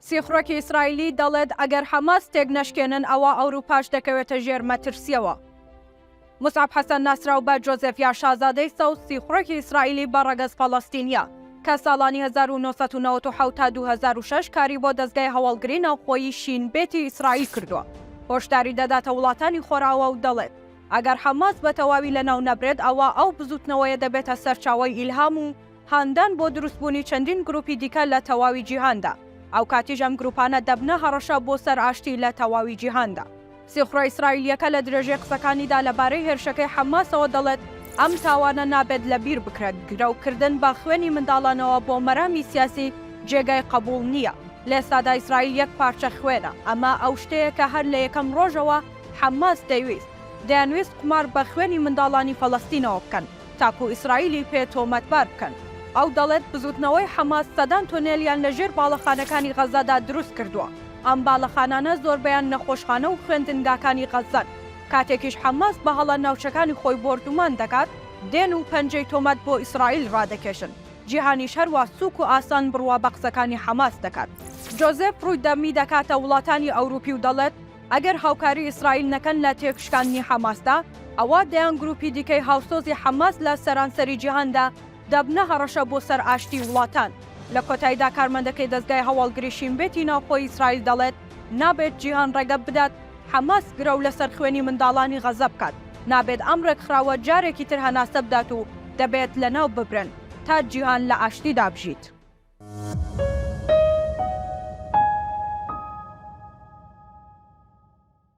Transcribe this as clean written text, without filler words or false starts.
سیخوڕێکی ئیسرائیلی دەڵێت ئەگەر حەماس تێکنەشکێنن ئەوا ئەوروپاش دەکەوێتە ژێر مەترسییەوە. موسعەب حەسەن ناسراو بە جۆزێف یا شازادەی سەوز سیخوڕێکی ئیسرائیلی بە ڕەگەز فەڵەستینییە کە ساڵانی 1997 تا 2006 کاری بۆ دەزگای هەواڵگری ناوخۆیی شین بێتی ئیسرائیل کردووە هۆشداری دەداتە وڵاتانی خۆرئاوا و دەڵێت ئەگەر حەماس بە تەواوی لەناو نەبرێت ئەوا ئەو بزووتنەوەیە دەبێتە سەرچاوەی ئیلهام و هاندان بۆ دروستبوونی چەندین گروپی دیکە لە تەواوی جیهاندا، ئەوکاتیش ئەم گروپانە دەبنە هەڕەشە بۆ سەر ئاشتی لە تەواوی جیهاندا. سیخوڕە ئیسرائیلییەکە لە درێژەی قسەکانیدا لەبارەی هێرشەکەی حەماسەوە دەڵێت، ئەم تاوانە نابێت لەبیر بکرێت، گرەوکردن بە خوێنی منداڵانەوە بۆ مەرامی سیاسی جێگای قەبوڵ نییە، لە ئێستادا ئیسرائیل یەک پارچە خوێنە، ئەمە ئەو شتەیە کە هەر لە یەکەم ڕۆژەوە حەماس دەیویست، دەیانویست قومار بە خوێنی منداڵانی فەلەستینەوە بکەن. تاکو ئیسرائیلی پێ تۆمەتبار بکەن. ئەو دەڵێت بزوتنەوەی حەماس سەدان تۆنێلیان لە ژێر باڵەخانەکانی غەززەدا دروست کردووە، ئەم باڵەخانانە زۆربەیان نەخۆشخانە و خوێندنگاکانی غەززەن، کاتێکیش حەماس بە هەڵە ناوچەکانی خۆی بۆردومان دەکات، دێن و پەنجەی تۆمەت بۆ ئیسرائیل ڕادەکێشن، جیهانیش هەروا سوک و ئاسان بڕوا بە قسەکانی حەماس دەکات. جۆزێف ڕووی دەمی دەکاتە وڵاتانی ئەوروپی و دەڵێت، ئەگەر هاوکاری ئیسرائیل نەکەن لە تێکشکاندنی حەماسدا، ئەوا دەیان گروپی دیکەی هاوسۆزی حەماس لە سەرانسەری جیهاندا دەبنە هەڕەشە بۆ سەر ئاشتی وڵاتان. لە کۆتاییدا کارمەندەکەی دەزگای هەواڵگری شین بێتی ناوخۆی ئیسرائیل دەڵێت، نابێت جیهان ڕێگە بدات حەماس گرەو لەسەر خوێنی منداڵانی غەزە بکات، نابێت ئەم ڕێکخراوە جارێکی تر هەناسە بدات و دەبێت لەناو ببرێن تا جیهان لە ئاشتیدا بژیت.